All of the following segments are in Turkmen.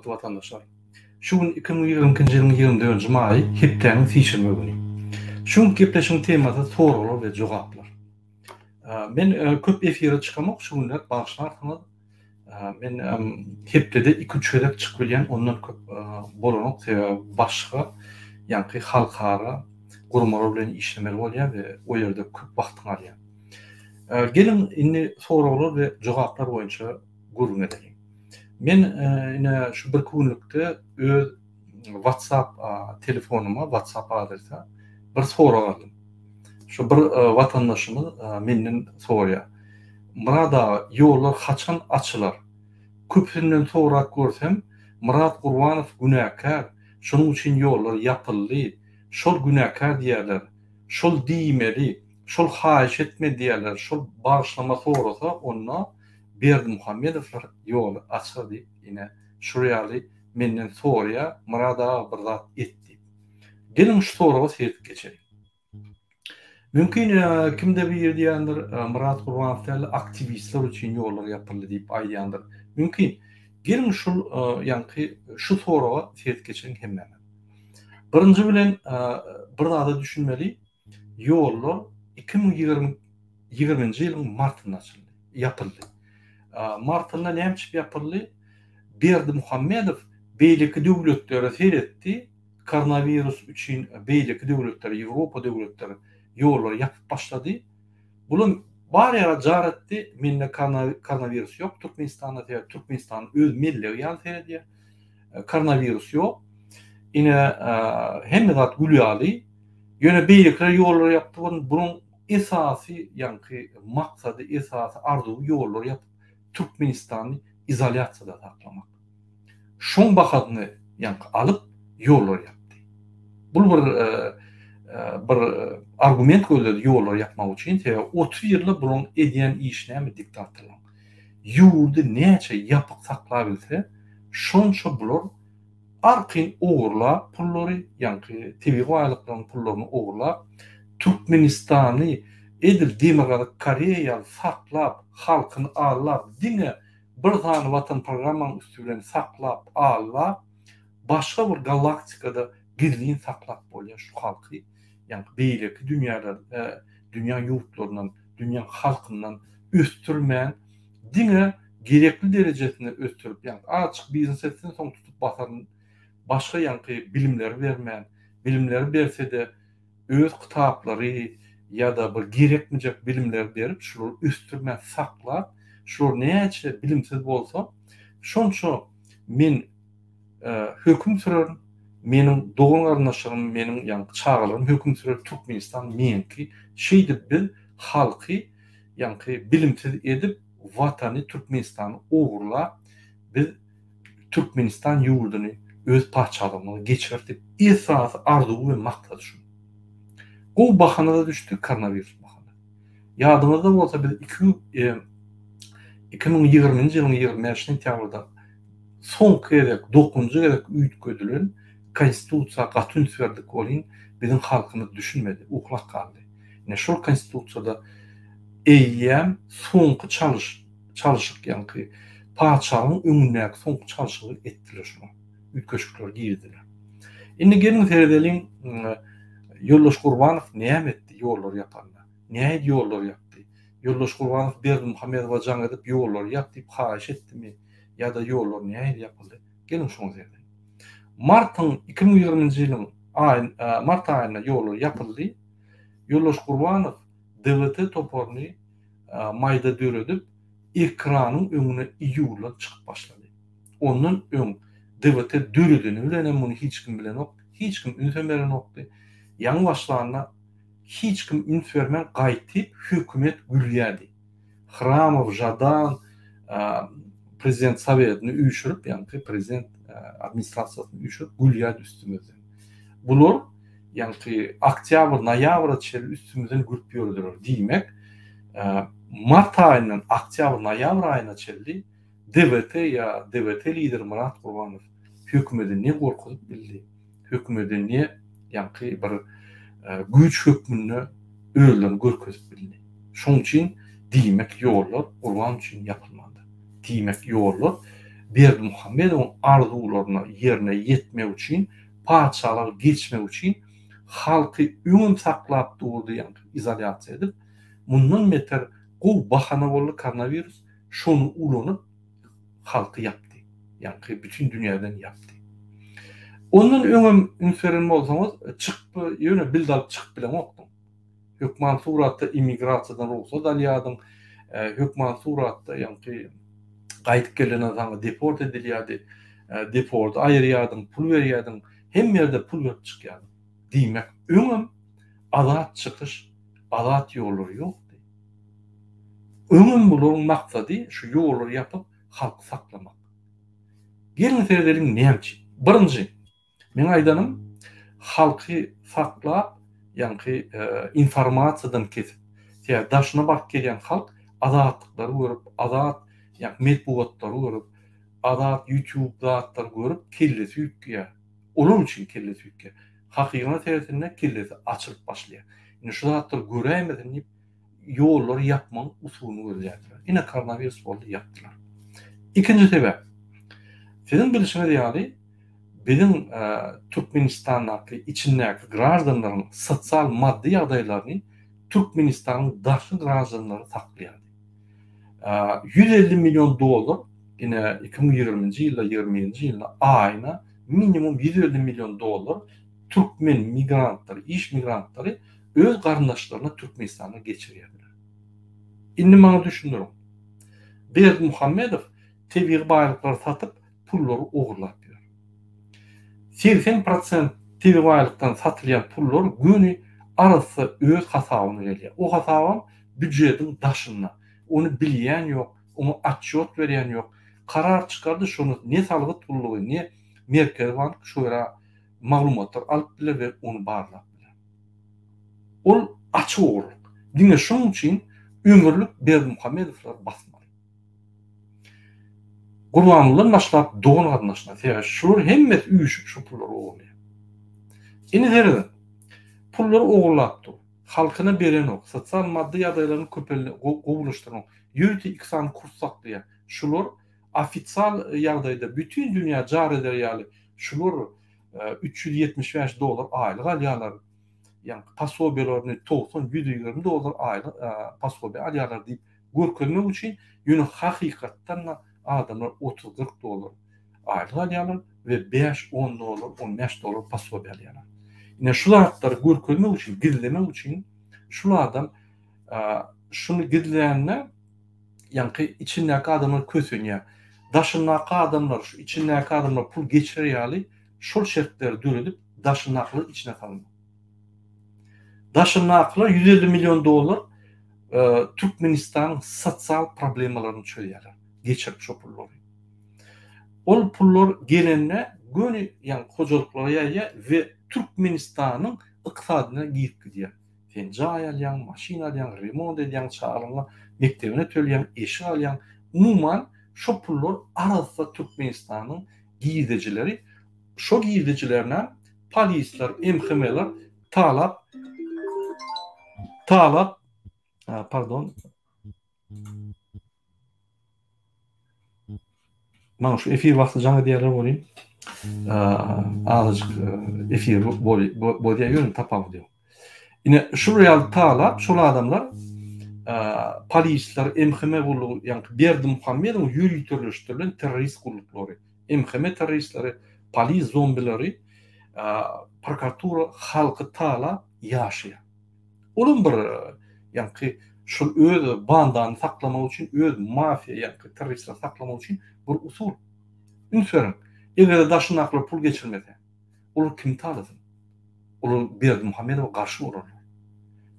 Hormatly watandaşlar! Şu gün 2022-nji ýylyň 24-nji maýy, hepdäniň sişenbe güni. Şu günki gepleşigiň temasy soraglar we jogaplar. Men köp efire çykamok şu günler, bagyşlarsyňyz. Men hepdede 2-3 gezek çykyp bilýän, ondan köp bolanok, sebäbi başga ýaňky halkara guramalar bilen işlemeli bolýar we o ýerde köp wagtyňy alýar. Geliň indi soraglar we jogaplar boýunça gürrüň edeliň. Men ine şu birki günlükde öz WhatsApp telefonyma, WhatsApp adrese bir sorag aldym. Şu bir watandaşymyz menden soraýar. Myrat aga, ýollar haçan açylar? Köpüsinden sorap görsem, Myrat Gurbanow günäkär, şonuň üçin ýollar ýapyldy, şol günäkär diýýärler. Şol diýmeli, şol haýyş etmeli diýýärler, şol bagyşlama sorasa, onda Berdimuhamedowlar ýoly açar diýip, ine, şul ýaly menden soraýar, Myrat aga bir zat et diýip. Geliň şu soraga seredip geçeliň. Mümkin kimde biri diýendir, Myrat Gurbanow däl, aktiwistler üçin ýollar ýapyldy diýip aýdýandyr. Mümkin. Geliň şul ýaňky şu soraga seredip geçeliň hemmämiz. Birinji bilen bir zada düşünmeli, ýollar 2020 ýigriminji ýylyň martynda açyldy, ýapyldy. Martynda näme üçin ýapyldy? Berdimuhamedow beýleki döwletlere seretdi, koronawirus üçin beýleki döwletler, Ýewropa döwletleri ýollary ýapyp başlady. Bulam bar ýara jar etdi, mende koronawirus ýok Türkmenistanda, sebäbi Türkmenistan öz mellegi ýaly seredýär. Koronawirus ýok. Ine, hemme zat gül ýaly. Ýöne beýlekiler ýollary ýapdy, bunuň esasy ýaňky maksady, esasy arzuwy ýollary ýapyp Türkmenistany izolýasiýada saklamak. Şoň bahasyny ýaňky alyp ýollary ýapdy. Bul bir bir argument gözledi ýollary ýapmak üçin, sebäbi 30 ýylda bulaň edýän işi näme diktatorlaryň? Ýurdy näçe ýapyk saklabilse, şonça bular arkaýyn ogurlap pullary, ýaňky tebigy baýlyklaryň pullaryny ogurlap, Türkmenistany edil Demirgazyk Koreýa ýaly saklap, halkyny aldap, diňe bir sany Watan programmaň üsti bilen saklap, aldap, başga bir galaktikada gizlin saklap bolýar şu halky, ýaňky beýleki dünýäler, dünýä ýurtlaryndan, dünýäň halkyndan ösdürmän, diňe gerekli derejesinde ösdürip, ýaňky azajyk biznes etsin, soň tutup basaryn, başga ýaňky bilimleri bermän, bilimleri berse-de öz kitaplary ýa-da bir gerekmejek bilimleri berip, şulary ösdürmän saklap, şular näçe bilimsiz bolsa, şonça men höküm sürerin, meniň dogan-garyndaşlarym, meniň ýaňky çagalarym höküm sürer, Türkmenistan meňki, şeýdip biz halky ýaňky bilimsiz edip, Watany Türkmenistany ogurlap, biz Türkmenistan ýurduny öz patyşalygymyza geçireris diýip, esasy arzuwy we maksady şu. Gowy bahana-da düşdi, koronawirus bahana. Ýadyňyzda bolsa biz 2020-nji ýylyň 25 sentýabrda soňky gezek, dokuzynjy gezek üýtgedilen Konstitusiýa gaty üns berdik welin, biziň halkymyz düşünmedi, uklap galdy. Ine şol Konstitusiýada eýýäm soňky çalyş, çalşyk ýaňky patyşalygyň öňündäki soňky çalşygy etdiler şular. Üýtgeşikler girizdiler. Indi geliň seredeliň Ýoldaş Gurbanow näme etdi ýollary ýapanda? Nähili ýollary ýapdy? Ýoldaş Gurbanow Berdimuhamedowa jaň edip ýollary ýap diýip haýyş etdimi ýa-da ýollar nähili ýapyldy? Geliň şoňa seredeliň. Martyň 2020-nji ýylyň aý mart aýynda ýollar ýapyldy. Ýoldaş Gurbanow DWT toparyny maýda döredip, ekranyň öňüne iýuldan çykyp başlady. Ondan öň DWT döredeni bilenem muny hiç kim bilenok, hiç kim ünsem berenokdy. Ýaňy başlanda hiç kim üns bermän gaýtyp hökümet gülýärdi. Hramow, Žadan prezident sowetini üýşürip, ýaňky prezident administrasiýasyny üýşürip gülýärdi üstümizden. Bular ýaňky oktýabr, noýabra çenli üstümizden gülüp ýördüler. Diýmek, mart aýyndan oktýabr, noýabr aýyna çenli DWT ýa DWT lideri Myrat Gurbanow hökümeti ne gorkuzyp bildi, hökümeti ne ýaňky bir güýç hökmünde özlerini görkezip bildi. Şonuň üçin diýmek ýollar Gurban üçin ýapylmandyr. Diýmek ýollar. Berdimuhamedowyň arzuwlaryna ýerine ýetmek üçin, patyşalyga geçmek üçin halky öňem saklap durdy ýaňky izolýasiýa edip, mundan beter gowy bahana boldy koronawirus, şony ulanyp halky ýapdy. Ýaňky bütin dünýäden ýapdy. Ondan öňem üns beren bolsaňyz, çykyp ýöne bild alyp çykyp bileňokdyň. Hökman suratda immigrasiýadan rugsat alýardyň. Hökman suratda ýaňky gaýdyp gelenden saňa deport edilýärdi. Deporty aýyrýardyň, pul berýärdiň. Hemme ýerde pul berip çykýardyň. Diýmek, öňem azat çykyş, azat ýollary ýokdy. Öňem bularyň maksady şu ýollary ýapyp, halky saklamak. Geliň seredeliň näme üçin? Birinji, Meň aýdanym halky saklap ýaňky informasiýadan kesip sebäbi daşyna baryp gelýän halk azatlyklary görüp azat ýaňky metbugatlary görüp azat ýutub zatlary görüp kellesi üýtgeýär olar üçin kellesi üýtgeýär hakykyna seretende kellesi açylyp başlaýar indi şu zatlary göräýmesin diýip ýollary ýapmagyň usulyny gözleýärdiler. Ine koronawirus boldy, ýapdylar. Ikinji sebäp. Siziň bilşiňiz ýaly, biziň Türkmenistandaky içindäki graždanlaryň sosial maddy ýagdaýlaryny Türkmenistanyň daşky graždanlary saklaýardy. 150 million dollar ine 2020-nji ýylda, 21-nji ýylda aýyna minimum 150 million dollar türkmen migrantlary, iş migrantlary öz garyndaşlaryna Türkmenistana geçirýärdiler. Indi maňa düşündiriň. Berdimuhamedow tebigy baýlyklary satyp pullary ogurlap ýör. 80 prosent tebigy baýlykdan satylýan pullar göni arassa öz hasabyna gelýär. O hasabam býujetiň daşynda. Ony bilýän ýok, oňa otçýot berýän ýok. Karar çykardy şony ne salgyt gullugy, ne Merkezi bank şu ýere maglumatlary alyp biler we ony barlap biler. Ol açyk ogurlyk. Diňe şonuň üçin ömürlik Berdimuhamedowlary basmaly. Gurbangulydan başlap dogan garyndaşyna, sebäbi şular hemmesi üýşüp şu pullary ogurlaýar. Indi serediň. Pullary ogurlap dur. Halkyna berenok. Sosial maddy ýagdaýlaryny köpelde gowulaşdyranok. Ýörite iki sany kurs saklaýar. Şular ofisial ýagdaýda bütin dünýä jar eder ýaly şular 375 dollar aýlyk alýarlar. Ýagny posobiýalaryny 90, 120 dollar aýlyk posobiýa alýarlar diýip görkezmek üçin, ýöne hakykatdan-da adamlar 30-40 dollar aýlyk alýarlar we 5-10 dollar, 15 dollar posobiýa alýarlar. Ine şu zatlary görkezmek üçin, gizlemek üçin şul adam şuny gizlände ýaňky içindäki adamlar kösenýär. Daşyndaky adamlar, şu içindäki adamlar pul geçirer ýaly şol şertleri döredip, daşyndakylary içine salmak. Daşyndakylar 150 million dollar Türkmenistanyň sosial problemalaryny çözýärler, geçirip şo pullary. Ol pullar gelende göni ýaňky hojalyklara ýaýýar we Türkmenistanyň ykdysadyna girip gidýär. Sen jaý alýaň, maşyn alýaň, remont edýäň, çagalaryňa mekdebine töleýäň, eşik alýaň. Umuman, şo pullar arassa Türkmenistanyň girdejileri. Şo girdejilerinem polisler, MHM-ler talap, talap, pardon, Maňa şu efir wagty jaň edýärler welin, azajyk efir bolýar, ýöne tapawudy ýok. Ine, şul ýaly talap, şol adamlar polisler, MHM gullugy, ýagny Berdimuhamedowyň ýöriteleşdirilen terrorist gulluklary, MHM terroristleri, polis zombileri, prokuratura halky talap ýaşaýar. Olam bir ýaňky şol öz bandany saklamak üçin, öz mafiýa ýaňky terroristleri saklamak üçin bir usul. Üns beriň, eger-de daşyndakylar pul geçirmese, olar kimi talasyn? Olar Berdimuhamedowa garşy bolarlar.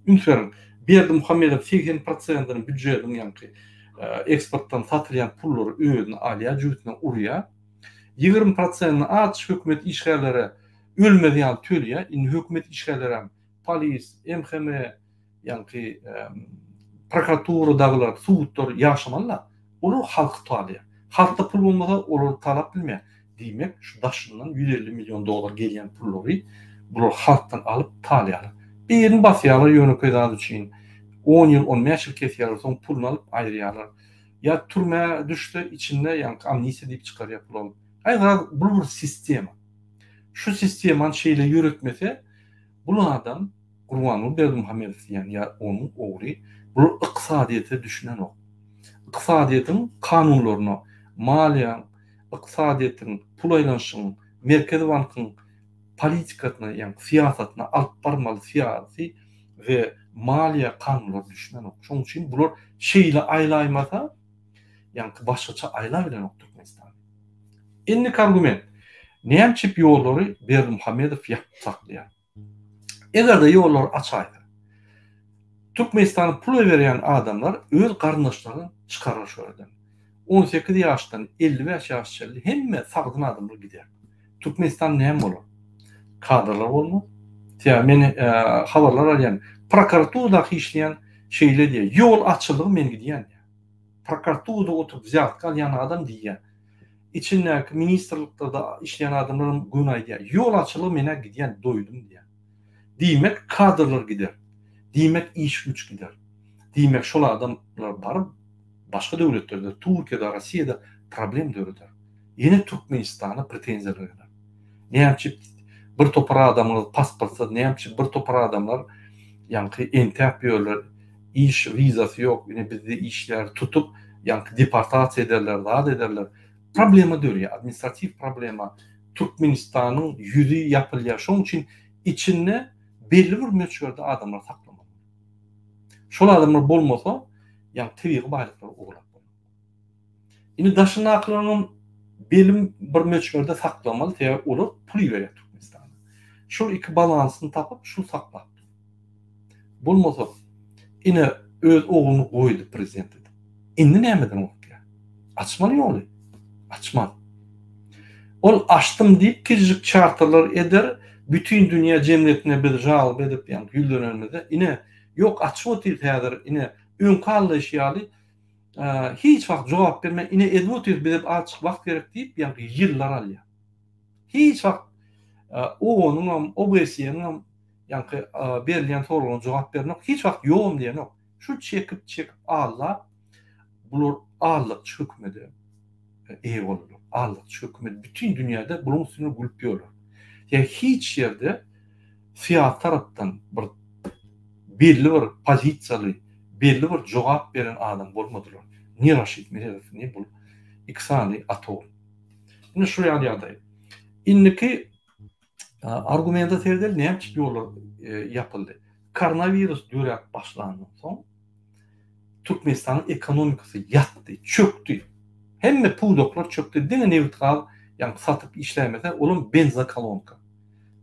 Üns beriň, Berdimuhamedow 80 prosentini býujetiň ýaňky eksportdan satylýan pullary özüne alýar, jübüsine urýar. 20 prosentini aç hökümet işgärlere ölmez ýaly töleýär. Indi hökümet işgärlerem Polis, MHM, ýaňky prokuratura dagylar, sudlar ýaşamaly-da. Olar halky talaýar. Halkda pul bolmasa, olar talap bilmeýär. Diýmek, şu daşyndan 150 million dollar gelýän pullary bular halkdan alyp talaýarlar. Birini basýarlar ýönekeý zat üçin. 10 ýyl, 15 ýyl kesýärler, soň puluny alyp aýyrýarlar. Ýa türmä düşse içinde ýaňky amnistiýa diýip çykarýar pul alyp. Aý garaz bul bir sistema. Şu sistemany şeýle ýöretmese bul adam Gurbanguly Berdimuhamedow diýen ýa onuň ogly bular ykdysadyýete düşünenok. Ykdysadyýetiň kanunlaryna, maliýaň, ykdysadyýetiň, pul aýlanyşygyň, Merkezi bankyň politikasyna ýa syýasatyna alyp barmaly syýasy we maliýe kanunlary düşünenok. Şonuň üçin bular şeýle aýlaýmasa, ýaňky başgaça aýlabilenok Türkmenistany. Indiki argument. Näme üçin ýollary Berdimuhamedow ýapyp saklaýar? Eger-de ýollary açaýsa, Türkmenistana pul iberýän adamlar öz garyndaşlaryny çykarar şo ýerden. 18 ýaşdan 55 ýaş çenli hemme sagdyn adamlar gider. Türkmenistan näme bolar? Kadrlar bolmaz. Sebäbi men habarlar alýan, prokuraturadaky işleýän şeýle diýýär, ýol açyldygy men gidýän diýýär. Prokuraturada oturyp wzýatka alýan adam diýýär. Içindäki ministrliklerde işleýän adamlar hem göni aýdýar. Ýol açylgy men-ä gidýän, doýdum diýýär. Diýmek, kadrlar gider. Diýmek, iş güýç gider. Diýmek, şol adamlar baryp başga döwletlerde, Türkiýede, Rossiýada problem döreder. Ýene Türkmenistana pretenziýalar geler. Näme üçin bir topar adamyňyz pasportsyz, näme üçin bir topar adamlar ýaňky entäp ýörler, iş wizasy ýok, ine bizde işlär, tutup ýaňky deportasiýa ederler, zat ederler. Problema dörýär, administratiw problema. Türkmenistanyň ýüzi ýapylýar. Şonuň üçin içinde belli bir möçberde adamlar saklamaly. Şol adamlar bolmasa, ýaňky tebigy baýlyklary ogurlap bolar. Indi daşyndakylaryňam belim bir möçberde saklamaly, sebäbi olar pul iberýär Türkmenistana. Şol iki balansyny tapyp, şul saklap dur. Bolmasa, ine öz ogluny goýdy prezident edip. Indi nämeden gorkýar? Açmaly ýoly. Açmaz. Ol açdym diýip kiçijik çarterler eder, bütin dünýä jemgyýetine biz žalba edip, ýagny ýüzlenenimizde, ine, ýok açyp otyrys häzir, ine, öňki aldaýşy ýaly, hiç wagt jogap bermän, ine edip otyrys, bize azajyk wagt gerek diýip, ýagny ýyllar alýar. Hiç wagt OON-yňam, OBSE-niňem ýaňky berilýän soraglaryna jogap berenok, hiç wagt ýogam diýenok. Şu çekip, çekip aldap, bular aldakçy hökümede eýe boldular. Aldakçy hökümet bütin dünýäde bularyň üstüne gülüp ýörler. Ýa hiç ýerde syýasy tarapdan bir belli bir pozisiýaly, belli bir jogap beren adam bolmadylar. Ne Raşid Meredow, ne bul iki sany ata ogul. Indi şu ýaly ýagdaý. Indiki argumente seredeli, näme üçin ýollar ýapyldy? Koronawirus döräp başlandan soň Türkmenistanyň ekonomikasy ýatdy, çökdi. Hemme pudaklar çökdi. Diňe nebit-gaz ýagny satyp işläýmese, olam benzokolonka.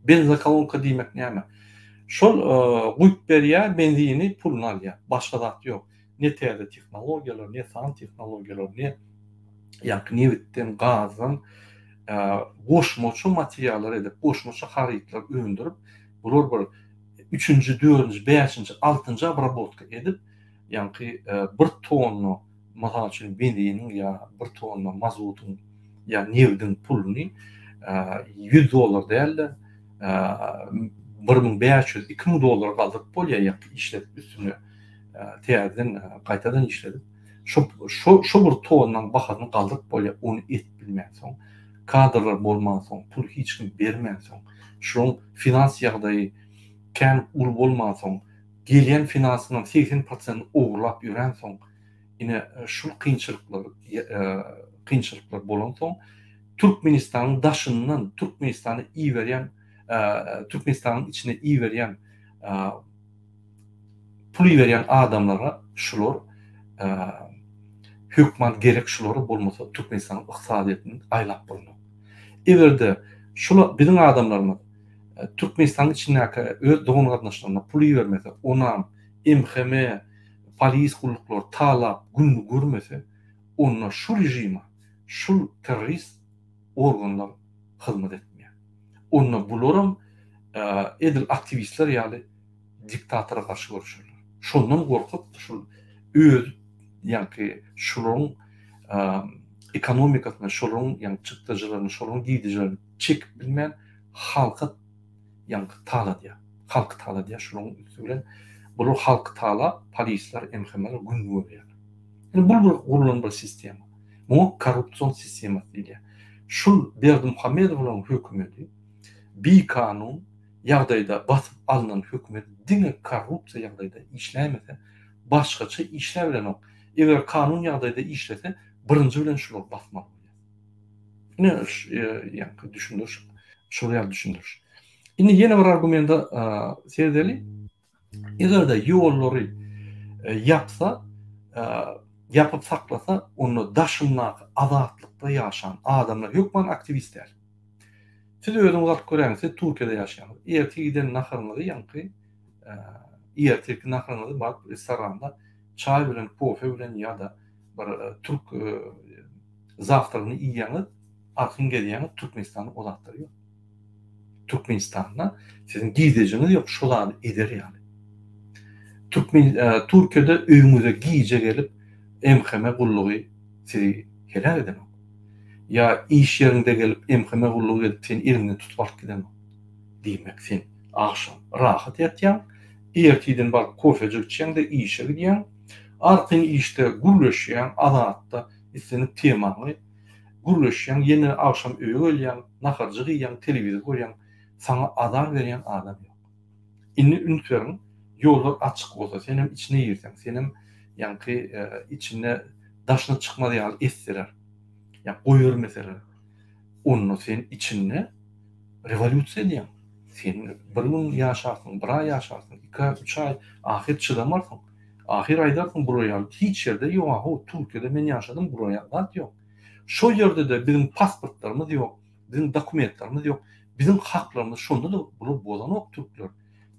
Benzokolonka diýmek näme? Şol guýup berýär benzini, puluny alýar. Başga zat ýok. Ne täze tehnologiýalar, ne san tehnologiýalar, ne ýaňky nebitden, gazdan goşmaça materiallar edip, goşmaça harytlar öndürip, bular bir üçünji, dördünji, bäşinji, altynjy obrabotka edip, ýaňky bir tonna, mysal üçin, benziniň ýa bir tonna mazutyň ýa nebdiň puluny 100 dollar däl-de, 1500, 2000 dollara galdyryp bolýar, ýaňky işledip üstüne täzeden gaýtadan işledip, şo şo şo bir tonnaň bahasyny galdyryp bolýar, ony edip bilmänsoň, kadrlar bolmansoň, pul hiç kim bermänsoň, şolaryň finans ýagdaýy kän uly bolmansoň, gelýän finansynyň 80 prosentini ogurlap ýörensoň, ine şul kynçylyklar kynçylyklar bolansoň, Türkmenistanyň daşyndan Türkmenistana iberýän Türkmenistanyň içine iberýän pul iberýän adamlara şular hökman gerek şulara bolmasa Türkmenistanyň ykdysadyýetini aýlap bolmaz. Eger-de şula biziň adamlarymyz Türkmenistanyň içindäki öz dogan-garyndaşlaryna pul ibermese, onam MHM, polis gulluklary talap gününi görmese, onda şu režime, şul terrorist organlar hyzmat etmeýär. Onda bularam edil aktiwistler ýaly diktatora garşy göreşerler. Şondan gorkup şul öz ýaňky şularyň ekonomikasyna, şolaryň ýaňky çykdajylaryny, şolaryň girdejilerini çekip bilmän halka ýaňky taladýar. Halky taladýar şularyň üsti bilen. Bular halky talap, polisler, MHM-ler gün görýärler. Indi bul bir gurlan bir sistema. Muňa korrupsion sistemasy diýilýär. Şul Berdimuhamedowlaryň hökümeti bikanun ýagdaýda basyp alnan hökümet diňe korrupsiýa ýagdaýda işläýmese başgaça işläbilenok. Eger kanun ýagdaýda işlese birinji bilen şulary basmaly bolýar. Ine ýaňky düşündiriş şol ýaly düşündiriş. Indi ýene bir argumente seredeli. Eger-de ýollary ýapsa, ýapyp saklasa, onda daşyndaky azatlykda ýaşan adamlar hökman aktiwist däl. Siz özüňiz alyp göräýiň, siz Türkiýede ýaşaýaňyz. Ertir giden naharyňyzy ýaňky ertirki naharyňyzy baryp restoranda çaý bilen, kofe bilen ýa-da bir türk zawtragyny iýýäňiz, arkaýyn gezýäňiz, Türkmenistanda o zatlar ýok. Türkmenistanda siziň girdejiňiz ýok şo zady eder ýaly. Türkmen Türkiýede öýüňize gije gelip MHM gullugy sizi heläk edenok. Ýa iş ýeriňde gelip MHM gullugy gelip seni eliňden tutup alyp gidenok. Diýmek sen agşam rahat ýatýaň, ertirden baryp kofejik içýäň-de işe gidýäň. Arkaýyn işde gürleşýäň, azatda islendik temaňy Gürleşýäň, ýene agşam öýe gelýäň, naharjyk iýýäň, telewizor görýäň, saňa azar berýän adam ýok. Indi üns beriň, ýollar açyk bolsa, senem içine girseň, senem ýaňky içinde daşyna çykmaz ýaly etseler, ýa goýbermeseler, onda sen içinde rewolýusiýa edýäň. Sen bir gün ýaşarsyň, bir aý ýaşarsyň, iki aý, üç aý, ahyr çydamarsyň. Ahyr aýdarsyň bular ýaly hiç ýerde ýok ahow Türkiýede men ýaşadym bular ýaly zat ýok. Şo ýerde-de biziň pasportlarymyz ýok, biziň dokumentlerimiz ýok, biziň haklarymyz şonda-da bular bozanok türkler.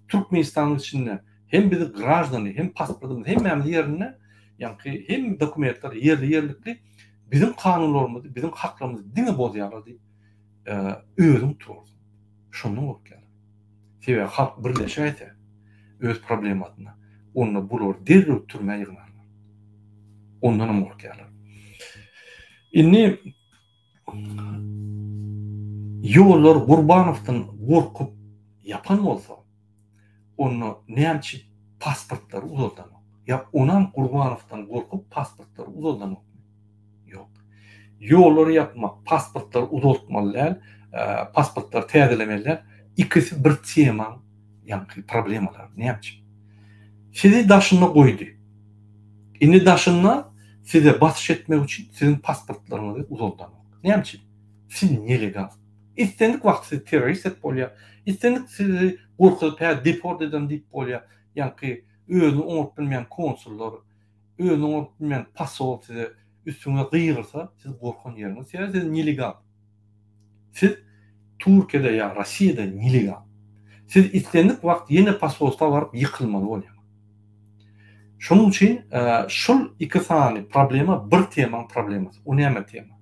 Türkmenistanyň içinde hem bizi graždany hem pasportymyz hemmämiz ýerinde ýaňky hemme dokumentler ýerli ýerlikli biziň kanunlarymyzy biziň haklarymyzy diňe bozýarlar diýip özüň turarsyň. Şondan gorkýarlar. Sebäbi halk birleşäýse öz problemasyna, onda bulary derrew türmä ýygnarlar. Ondanam gorkýarlar. Indi ýollar Gurbanowdan gorkup ýapan bolsa, onda näme üçin pasportlary uzaldanok? Ýa onam Gurbanowdan gorkup pasportlary uzaldanokmy? Ýok. Ýollary ýapmak, pasportlary uzaltmaly däl, pasportlary täzelemeli däl. Ikisi bir temaň ýaňky problemalary. Näme üçin? Sizi daşynda goýdy. Indi daşynda size basyş etmek üçin siziň pasportlaryňyzy uzaldanok. Näme üçin? Siz nelegal. Islendik wagt sizi terrorist edip bolýar. Islendik sizi gorkuzyp hä deport ederin diýip bolýar. Ýaňky özüni oňaryp bilmeýän konsullar, Özüni oňaryp bilmeýän posol size üstüňize gygyrsa, siz gorkan ýeriňiz, sebäbi siz nelegal. Siz Türkiýede ýa Rossiýada nelegal. Siz islendik wagt ýene posolstwa baryp ýykylmaly bolýaňyz. Şonuň üçin şul iki sany problema bir temaň problemasy. O näme tema?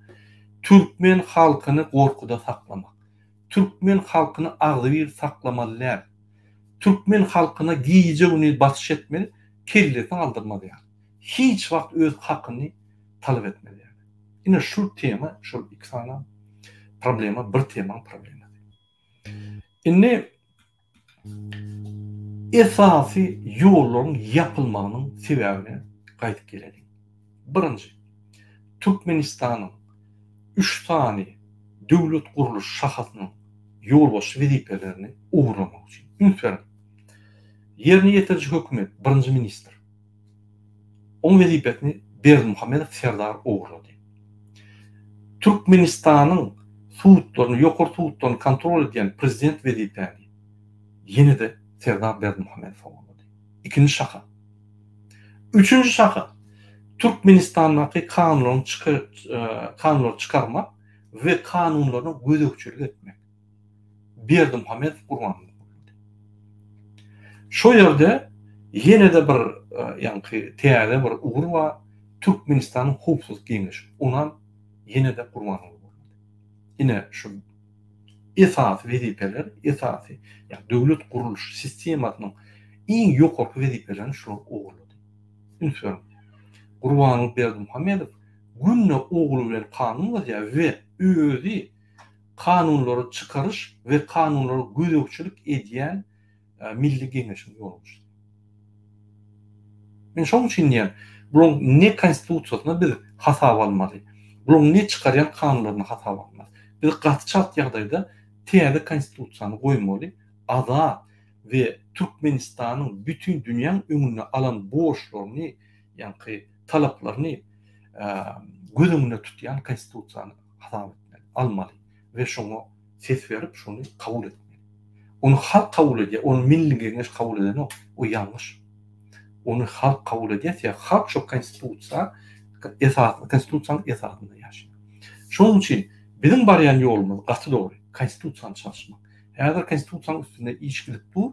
Türkmen halkyny gorkuda saklamak. Türkmen halkyny agzybir saklamaly däl. Türkmen halkyna gije-gündiz basyş etmeli, kellesini galdyrmaz ýaly. Hiç wagt öz hakyny talap etmez ýaly. Ine şul tema, şol iki sany problema bir temaň problemasy. Indi esasy ýollaryň ýapylmagynyň sebäbine gaýdyp geleliň. Birinji, Türkmenistanyň üç sany döwlet gurluş şahasynyň ýolbaşçy wezipelerini ogurlamak üçin. Üns beriň. Ýerine ýetiriji hökümet, birinji ministr. Oň wezipesini Berdimuhamedow Serdar ogurlady. Türkmenistanyň sudlaryny, ýokary sudlaryny kontrol edýän prezident wezipäni ýene-de Serdar Berdimuhamedow ogurlady. Ikinji şaha. Üçünji şaha, Türkmenistandaky kanunlaryň kanunlary çykarmak we kanunlaryna gözegçilik etmek. Berdimuhamedow Gurbanguly boldy. Şo ýerde ýene-de bir ýaňky täze bir ugur bar, Türkmenistanyň howpsuzlyk geňeşi. Onam ýene-de Gurbanguly boldy. Ine şu esasy wezipeler, esasy ýa döwlet gurluş sistemasynyň iň ýokarky wezipelerini şular ogurlady. Üns beriň. Gurbanguly Berdimuhamedow günde ogly bilen kanun bozýar we özi kanunlary çykaryş we kanunlara gözegçilik edýän Milli Geňeşiň ýolbaşçysy. Men şoň üçin diýýän, bularyň ne konstitusiýasyna biz hasaba almaly, bularyň ne çykarýan kanunlaryny hasaba almaly. Biz gaty çalt ýagdaýda täze konstitusiýany goýmaly, azat we Türkmenistanyň bütin dünýäň öňünde alan borçlaryny, ýaňky talaplaryny göz öňünde tutýan konstitusiýany hasap etmeli, almaly we şoňa ses berip şony kabul etmeli. Ony halk kabul edýär, ony Milli Geňeş kabul edenok, o ýalňyş. Ony halk kabul edýär, sebäbi halk şo konstitusiýa esas konstitusiýanyň esasynda ýaşaýar. Şonuň üçin biziň barýan ýolumyz gaty dogry, konstitusiýany çalyşmak. Häzir konstitusiýanyň üstünde iş gidip dur.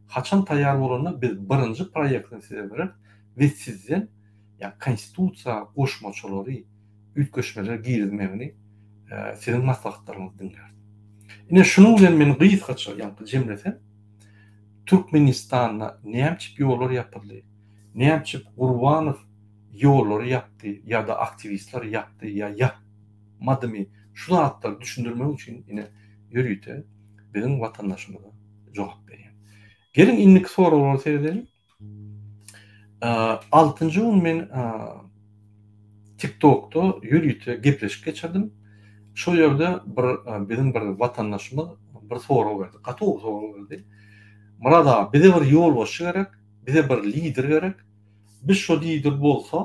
Haçan taýýar bolanda biz birinji proýektini size bereris we sizden ýa konstitusiýa goşmaçalary, üýtgeşmeler girizmegini siziň maslahatlaryňyzy diňläris. Ine şunuň bilen men gysgaça ýaňky jemlesem, Türkmenistanda nämçip ýollar ýapyldy, nämçip Gurbanow ýollary ýapdy ýa-da aktiwistler ýapdy ýa ýapmadymy şu zatlary düşündirmek üçin ine ýörite biziň watandaşymyza jogap berýän. Geliň indiki soraglara seredeliň. Altynjy gün men TikTokda ýörite gepleşik geçirdim. Şol ýerde bir biziň bir watandaşymyz bir sorag berdi. Gaty gowy sorag berdi. Myrat aga, bize bir ýolbaşçy gerek, bize bir lider gerek. Biz şo lider bolsa,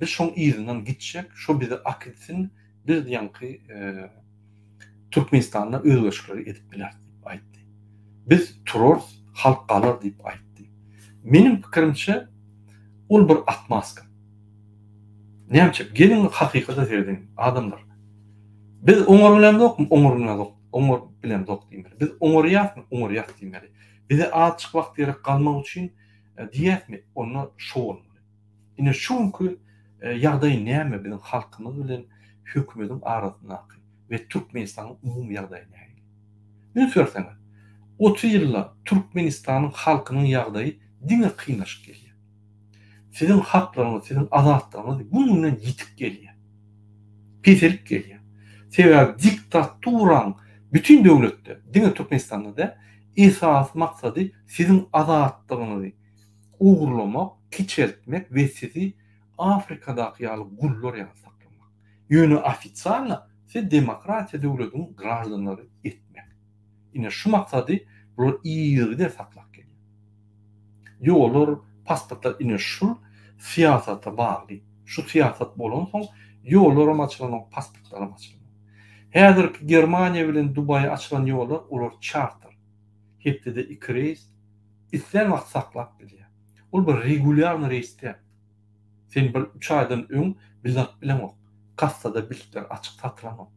biz şoň yzyndan gitjek, şo bizi akitsin, biz ýaňky Türkmenistanda özgerişlikleri edip bileris diýip aýtdy. Biz turarys, halk galar diýip aýtdy. Meniň pikirimçe, ol bir otmaska. Näme üçin? Geliň hakykata serediň, adamlar. Biz oňar bilemzokmy? Oňar bilemzok, oňar bilemzok diýmeli. Biz oňarýasmy? Oňarýas diýmeli. Bize azjyk wagt gerek galmak üçin diýýäsmi? Onda şo bolmaly. Ine şu günki ýagdaý näme biziň halkymyz bilen hökümediň arasyndaky we Türkmenistanyň umumy ýagdaýy nähili? Üns berseňiz, 30 ýylda Türkmenistanyň halkynyň ýagdaýy diňe kynlaşyp gelýär. Siziň haklaryňyz, siziň azatlygyňyz gün-günden ýitip gelýär. Peselip gelýär. Sebäbi diktaturaň bütin döwletde, diňe Türkmenistanda däl, esasy maksady siziň azatlygyňyzy ogurlamak, kiçeltmek we sizi Afrikadaky ýaly gullar ýaly saklamak. Ýöne ofitsialno siz demokratiýa döwletiniň graždanlary etmek. Ine şu maksady bular yzygider saklap gelýär. Ýollar, pasportlar ine şul syýasata bagly. Şu syýasat bolansoň ýollaram açylanok, pasportlaram açylanok. Häzirki Germaniýa bilen Dubaýa açylan ýollar olar çarter. Hepdede iki reýs, Islän wagt saklap bilýär. Ol bir regulýarnyý reýs däl. Sen bir üç aýdan öň bilet alyp bileňok. Kassada biletler açyk satylanok.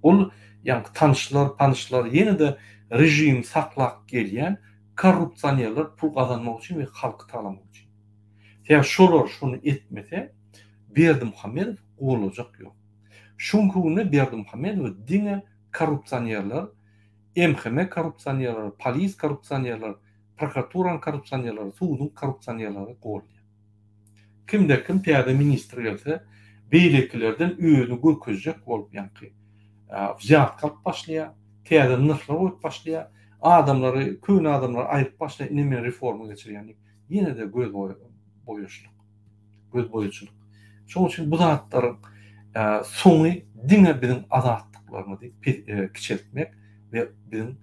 Ol ýaňky tanyşlar, panyşlar ýene-de režimi saklap gelýän korrupsionerler pul gazanmak üçin we halky talamak üçin. Sebäbi şolar şony etmese Berdimuhamedow gollajak ýok. Şu günki günde Berdimuhamedowy diňe korrupsionerler MHM korrupsionerleri, polis korrupsionerleri, prokuraturanyň korrupsionerleri, suduň korrupsionerleri goldaýar. Kimde kim täze ministr gelse, beýlekilerden özüni görkezjek bolup ýaňky wzýatka alyp başlaýar, täze nyrhlar goýup başlaýar, adamlary, köne adamlary aýryp başlaýar, ine men reforma geçirýän diýip, ýene-de göz boýaçylyk. Göz boýaçylyk. Şonuň üçin bu zatlaryň soňy diňe biziň azatlyklarymyzy kiçeltmek we biziň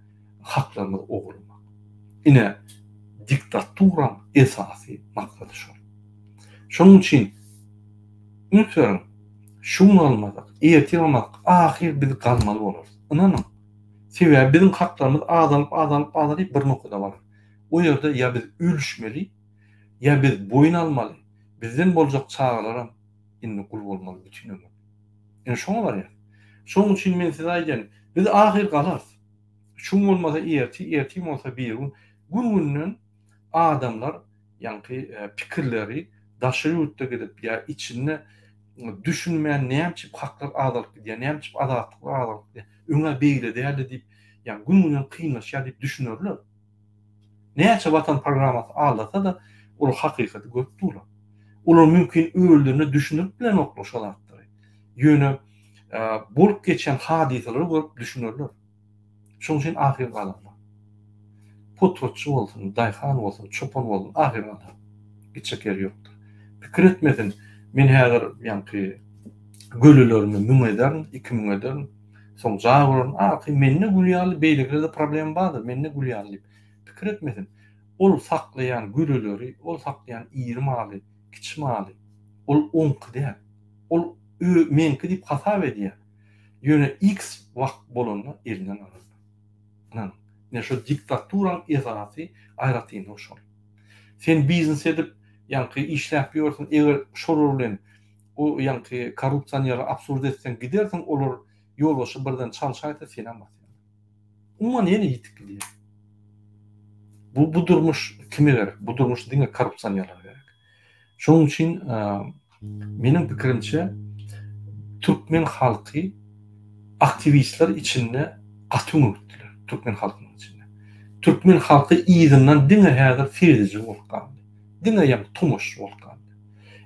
haklarymyzy ogurlamak. Ine, diktaturaň esasy maksady şol. Şonuň üçin üns beriň, şu gün almasak, ertir almasak, ahyr biz galmaly bolarys. Ynanyň. Sebäbi biziň haklarymyz azalyp, azalyp, azalyp bir nokada barar. O ýerde ýa biz ölüşmeli, Ýa biz boýun almaly, bizden boljak çagalaram indi gul bolmaly bütin ömür. Ine şoňa barýas. Şonuň üçin men size aýdýan, biz ahyr galarys. Şu gün bolmasa ertir, ertir bolmasa birigün, gün-günden adamlar ýaňky pikirleri daşary ýurtda gidip ýa içinde düşünmän näme üçin haklar azalyp gidýär, näme üçin azatlyklar azalyp gidýär, öň-ä beýle däldi diýip, ýa gün-günden kynlaşýar diýip düşünerler. Näçe watan programmasy aldasa-da, olar hakykaty görüp durlar. Olar mümkin özlerine düşündirip bilenoklar şo zatlary. Ýöne bolup geçen hadysalary görüp düşünerler. Şonuň üçin ahyr galarlar. Potratçy bolsun, daýhan bolsun, çopan bolsun, ahyr galar. Gitjek ýeri ýokdur. Pikir etmesin, men häzir ýaňky gölelerimi müň ederin, 2000 ederin, soň jaý guraryn, arky mende gül ýaly, beýlekilerde problema bardyr, mende gül ýaly diýip pikir etmesin. Ol saklaýan göleleri, ol saklaýan iri maly, kiçi maly, ol oňky däl. Ol ö meňki diýip hasap edýär. Ýöne X wagt bolanda elinden alarlar. Ynanyň. Ine şu diktaturaň esasy aýratynlygy şol. Sen biznes edip, ýaňky işläp ýörsüň, eger şolar bilen o ýaňky korrupsionerleri absurd etseň gidersiň, olar ýolbaşçy birden çalşaýsa senem basýarlar. Umuman ýene ýitip gidýär. Bu bu durmuş kime gerek? Bu durmuş diňe korrupsionerlere gerek. Şonuň üçin meniň pikirimçe türkmen halky aktiwistler içinde gaty öňe gitdiler. Türkmen halkynyň içinde. Türkmen halky yzyndan diňe häzir serediji bolup galdy. Diňe ýa tomaşçy bolup galdy.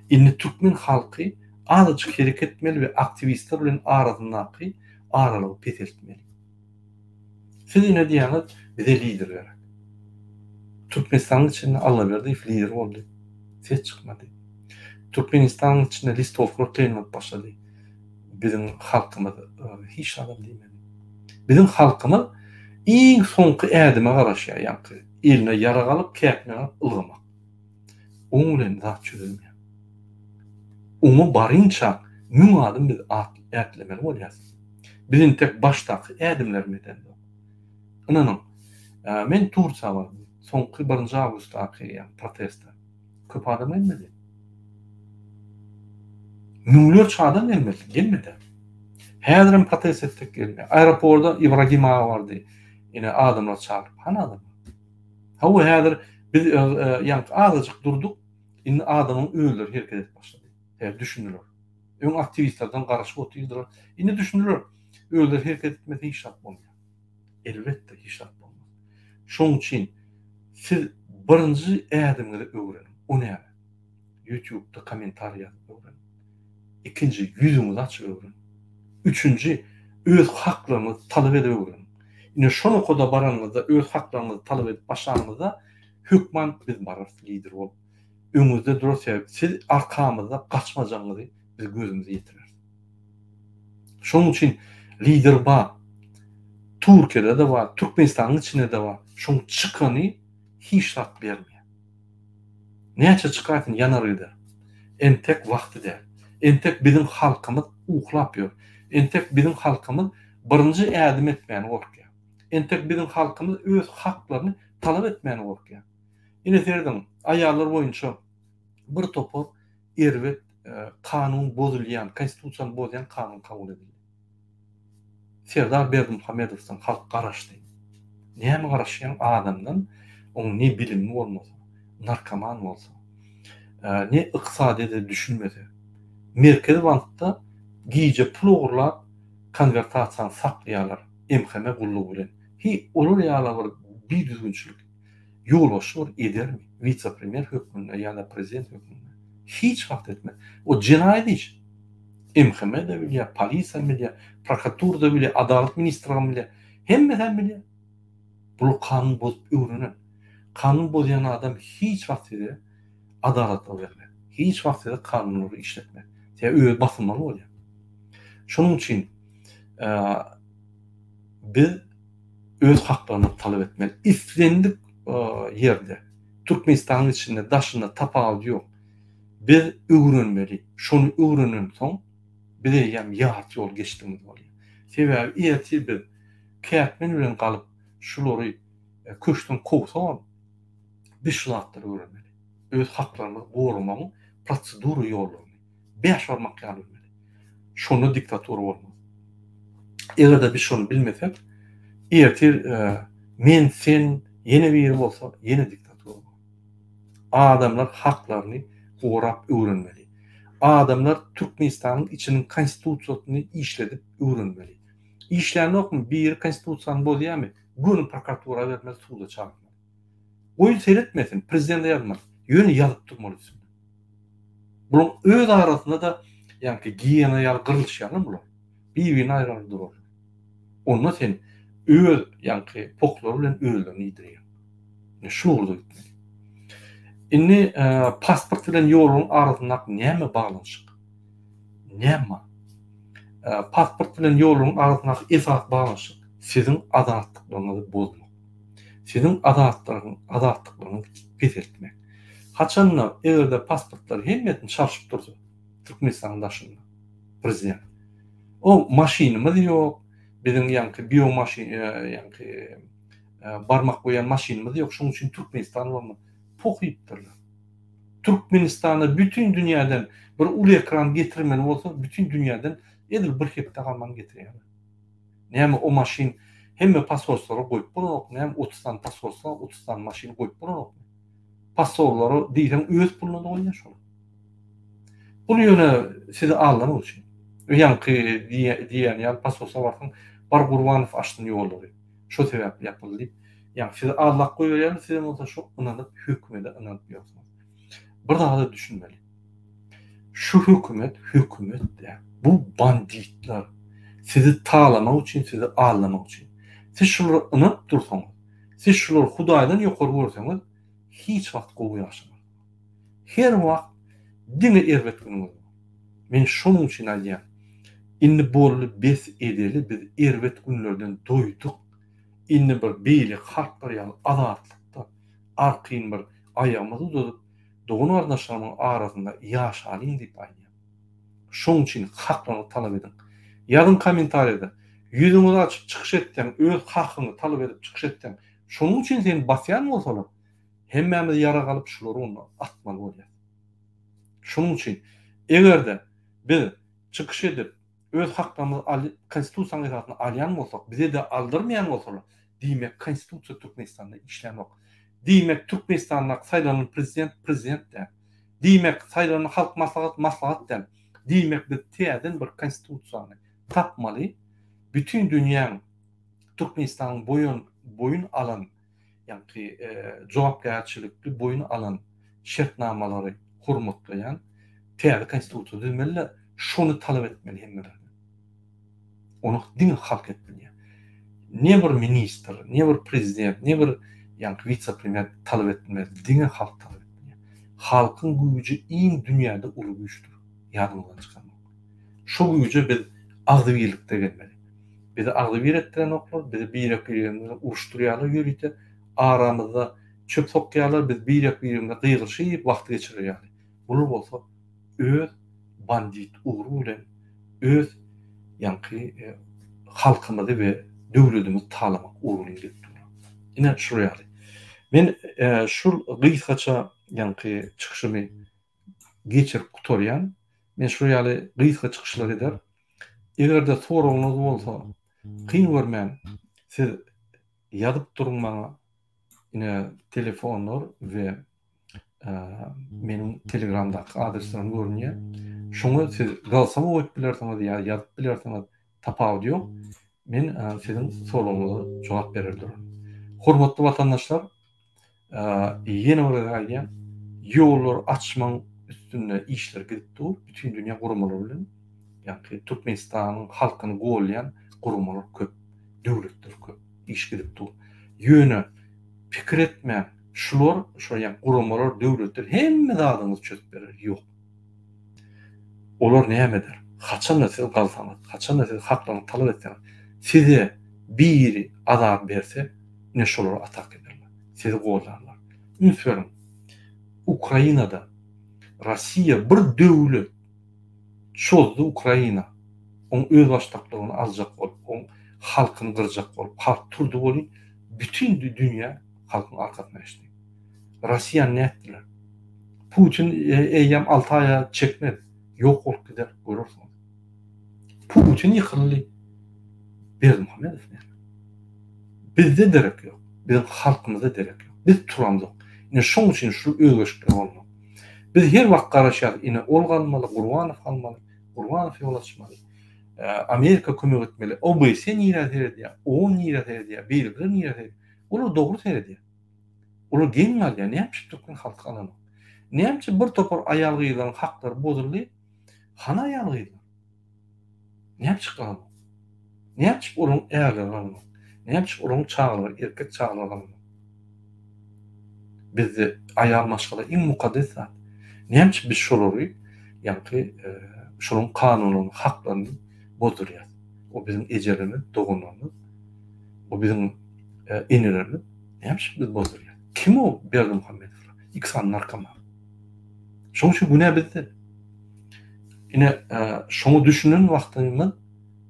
Indi türkmen halky azajyk hereket etmeli we aktiwistler bilen arasyndaky aralygy peseltmeli. Siz ine diýýäňiz, bize lider gerek. Türkmenistanyň içinde Allaberdiýew lider boldy. Ses çykmady. Türkmenistanyň içinde listowkalar kleýn bolup başlady. Biziň halkymyz hiç zadam diýmedi. Biziň halkymyz iň soňky ädime garaşýar, ýaňky eline ýarag alyp, kätmen alyp ylgamak. Oň bilen zat çözülmeýär. Oňa barynça müň adym biz ätlemeli bolýarys. Biz entek başdaky ädimlerimi edemzok. Ynanyň, men Tursiýa bardym. Soňky birinji awgustdaky ýa proteste. Köp adam gelmedi. Müňlerçe adam gelmeli, gelmedi. Häzirem protest etsek gelmeýär. Aeroporda Ibragim aga bardy. Ine adamlar çagyryp, hany adamlar? Hawa häzir biz ýaňky azajyk durduk, indi adamyň özleri hereket edip başlady. Häzir düşündiler. Öň aktiwistlerden garaşyp otyrdylar. Indi düşündiler. Özleri hereket etmese hiç zat bolmaýar. Elbetde hiç zat bolmaz. Şonuň üçin siz birinji ädimiňizi öwreniň. O näme? YouTube-da kommentariý ýazyp öwreniň. Ikinji, ýüzüňizi açyp öwreniň. Üçünji, öz haklaryňyzy talap edip öwreniň. Ine şo nokada baranyňyzda, öz haklaryňyzy talap edip başlanyňyzda hökman biz bararys lider bolup. Öňüňizde durarys sebäbi siz arkamyzda gaçmajagyňyzy biz gözümize ýetireris. Şonuň üçin lider bar. Türkiýede-de bar, Türkmenistanyň içinde-de bar. Şoň çykany hiç zat bermeýär. Näçe çykarsyn ýanar gider. Entek wagty däl. Entek biziň halkymyz uklap ýör. Entek biziň halkymyz birinji ädim etmäne gorkýar. Entek biziň halkymyz öz haklaryny talap etmäne gorkýar. Ine serediň, aýallar boýunça bir topar erbet kanun bozulýan, konstitusiýany bozýan kanun kabul edildi. Serdar Berdimuhamedowdan halk garaşdy. Näme garaşýaň adamdan, oň ne bilimi bolmasa, narkoman bolsa, ne ykdysadyýete düşünmese. Merkezi bankda gije pul ogurlap konwertasiýany saklaýarlar MHM gullugy bilen. Hi olar ýaly bir bidüzgünçilik ýolbaşçy bir edermi wise-premýer hökmünde ýa-da prezident hökmünde? Hiç wagt etmez. O jenaýat iş. MHM-de bilýär, polisiýam bilýär, prokuratura-da bilýär, adalat ministrligem bilýär. Hemmesem bilýär. Bular kanun bozup öwrenen. Kanun bozýan adam hiç wagt size adalatlygy bermez. Hiç wagt size kanunlary işletmez. Sebäbi özi basylmaly bolýar. Şonuň üçin biz öz haklarymyzy talap etmeli. Islendik ýerde, Türkmenistanyň içinde, daşynda tapawudy ýok. Biz öwrenmeli. Şony öwrenensoň, biz eýýäm ýarty ýol geçdigimiz bolýar. Sebäbi ertir biz kätmen bilen galyp, şulary köşkden kowsagam, biz şu zatlary öwrenmeli. Öz haklarymyzy goramagyň prosedura ýollaryny bäş barmak ýaly bilmeli. Şonda diktatura bolmaz. Eger-de biz şony bilmesek, ertir men, sen, ýene biri bolsa, ýene diktatura bolar. Adamlar haklaryny gorap öwrenmeli. Adamlar Türkmenistanyň içiniň konstitusiýasyny işledip öwrenmeli. Işlänokmy, biri konstitusiýany bozýarmy, göni prokuratura bermeli, suda çagyrmaly. Goý seretmesin, prezidente ýazmaly. Ýöne ýazyp durmaly üstünden. Bularyň öz arasynda-da ýaňky giýena ýaly gyrlyşýarlar bular. Bir-birini aýraly durarlar. Onda sen öz ýaňky pohlary bilen özlerini iýdirýäň. Ine şu ugurda gitmeli. Indi pasport bilen ýoluň arasyndaky näme baglanyşyk? Näme bar? Pasport bilen ýoluň arasyndaky esasy baglanyşyk siziň azatlyklaryňyzy bozmak. Siziň azatlygyň azatlyklaryňyzy peseltmek. Haçanda eger-de pasportlary hemmesini çalşyp dursa Türkmenistanyň daşynda prezident. O maşynymyz ýok, biziň ýaňky bio maşyn ýaňky barmak goýan maşynymyz ýok, şonuň üçin Türkmenistan bolmaz. Poh iýipdirler. Türkmenistana bütin dünýäden bir uly ekran getirmeli bolsa, bütin dünýäden edil bir hepde galman getirýärler. Näme o maşyn hemme posolstwlara goýup bolanokmy? Näme 30 sany posolstwa, 30 sany maşyn goýup bolanokmy? Posollara diýseň öz puluna-da goýýar şolar. Bul ýöne sizi aldamak üçin. Ýaňky diýýän ýaly posolstwa barsaň, bar Gurbanow açsyn ýollary. Şo sebäpli ýapyldy diýip, ýagny sizi aldap goýberýärler, sizem bolsa şo ynanyp hökümede ynanyp ýörsüňiz. Bir zada düşünmeli. Şu hökümet hökümet däl. Bu banditler. Sizi talamak üçin, sizi aldamak üçin. Siz şulara ynanyp dursaňyz, siz şulary Hudaýdan ýokary görseňiz, hiç wagt gowy ýaşamarsyňyz. Her wagt diňe erbet günüňiz bolar. Men şonuň üçin aýdýan. Indi boldy bes edeli biz erbet günlerden doýduk. Indi bir beýleki halklar ýaly azatlykda arkaýyn bir aýagymyzy uzadyp dogan garyndaşlarymyň arasynda ýaşalyň diýip aýdýan. Şoň üçin haklaryňyzy talap ediň. Ýazyň kommentariýada. Ýüzüňizi açyp çykyş etseň öz hakyňy talap edip çykyş etseň şonuň üçin seni basýan bolsalar hemmämiz ýarag alyp şulary onda atmaly bolýas. Şonuň üçin eger-de biz çykyş edip, öz haklarymyzy al konstitusiýanyň esasynda alýan bolsak, bize-de aldyrmaýan bolsalar, diýmek konstitusiýa Türkmenistanda işlänok. Diýmek Türkmenistandaky saýlanan prezident prezident däl. Diýmek saýlanan halk maslahat maslahat däl. Diýmek biz täzeden bir konstitusiýany tapmaly. Bütin dünýäň Türkmenistanyň boýun boýun alan ýaňky jogapkärçilikli boýun alan şertnamalary hormatlaýan täze konstitusiýa düzmeli-de, şony talap etmeli hemmelerden. Ony diňe halk edip bilýär. Ne bir ministr, ne bir prezident, ne bir ýaňky wise-premýer talap edip bilmez, diňe halk talap edip bilýär. Halkyň güýji iň dünýäde uly güýçdür. Ýadyňyzdan çykarmaň. Şo güýje biz agzybirlikde gelmeli. Bizi agzybir etdirenoklar, bizi birek-biregimiz bilen uruşdyrýarlar ýörite, aramyzda çöp sokýarlar, biz birek-biregimize gygyryşyp wagty geçirer ýaly. Bular bolsa öz bandit ugry bilen öz ýaňky halkymyzy we döwletimizi talamak ugry bilen gelip durlar. Ine şular ýaly. Men şul gysgaça ýaňky çykyşymy geçirip gutarýan. Men şular ýaly gysga çykyşlar eder. Eger-de soragyňyz bolsa, kyn görmän siz ýazyp duruň maňa. Ine telefonlar we meniň telegramdaky adreslerim görünýär. Şoňa siz golosowy goýup bilersiňiz ýa ýazyp bilersiňiz, tapawudy ýok. Men siziň soragyňyza jogap berer duraryn. Hormatly watandaşlar, Ýene bir gezek aýdýan, ýollary açmagyň üstünde işler gidip dur, bütin dünýä guramalary bilen, ýagny Türkmenistanyň halkyny golýan guramalar köp, döwletler köp, iş gidip dur. Ýöne pikir etmäň, şular, şo ýa guramalar, döwletler hemme zadyňyzy çözüp berer, ýok. Olar näme eder? Haçanda siz galsaňyz, haçanda siz haklaryňyzy talap etseňiz, size biri azar berse, ine şolara atak ederler. Sizi goldarlar. Üns beriň, Ukrainada Rossiýa bir döwlet çozdy Ukraina. Oň özbaşdaklygyny aljak bolup, oň halkyny gyrjak bolup, halk turdy welin, bütin dünýä halkyň arkasyna geçdi. Rossiýany nätdiler? Putin eýýäm alty aýa çekmez, ýok bolup gider, görersiňiz. Putin ýykyldy. Berdimuhamedow näme? Bizde derek ýok. Biziň halkymyzda derek ýok. Biz turamzok. Ine şoň üçin şu özgerişikler bolmaly. Biz her wagt garaşýarys, ine ol galmaly, Gurbanow galmaly, Gurbanow ýol açmaly. Amerika kömek etmeli. OBSE nirä seredýär, OON nirä seredýär, beýlekiler nirä seredýär. Olar dogry seredýär. Olar geň galýar, näme üçin türkmen halky alanok? Näme üçin bir topar aýal-gyzlaryň haklary bozuldy? Hany aýal-gyzlar? Näme üçin galanok? Näme üçin olaryň ärleri galanok? Näme üçin olaryň çagalary, erkek çagalary galanok? Bizde aýal maşgala iň mukaddes zat. Näme üçin biz şolary, ýaňky şolaryň kanunyny, haklaryny bozdurýas? O biziň ejelerimiz, doganlarymyz, o biziň enelerimiz. Näme üçin biz bozdurýas? Kim o Berdimuhamedowlar? Iki sany narkoman. Şonuň üçin günä bizde. Ine, şoňa düşünen wagtymyz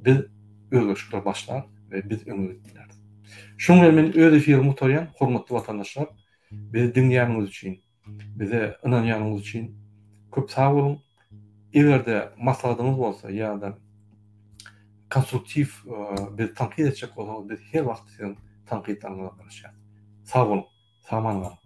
biz özgerişikler başlar we biz öňe gidip bileris. Şunuň bilen men öz efirimi gutarýan, hormatly watandaşlar, bizi diňleýäniňiz üçin, bize ynanýanyňyz üçin köp sag boluň. Eger-de maslahatyňyz bolsa ýa-da konstruktiw bizi tankyt etjek bolsaňyz, biz her wagt siziň tankytlaryňyza garaşýarys. Sag boluň, sag-aman galyň.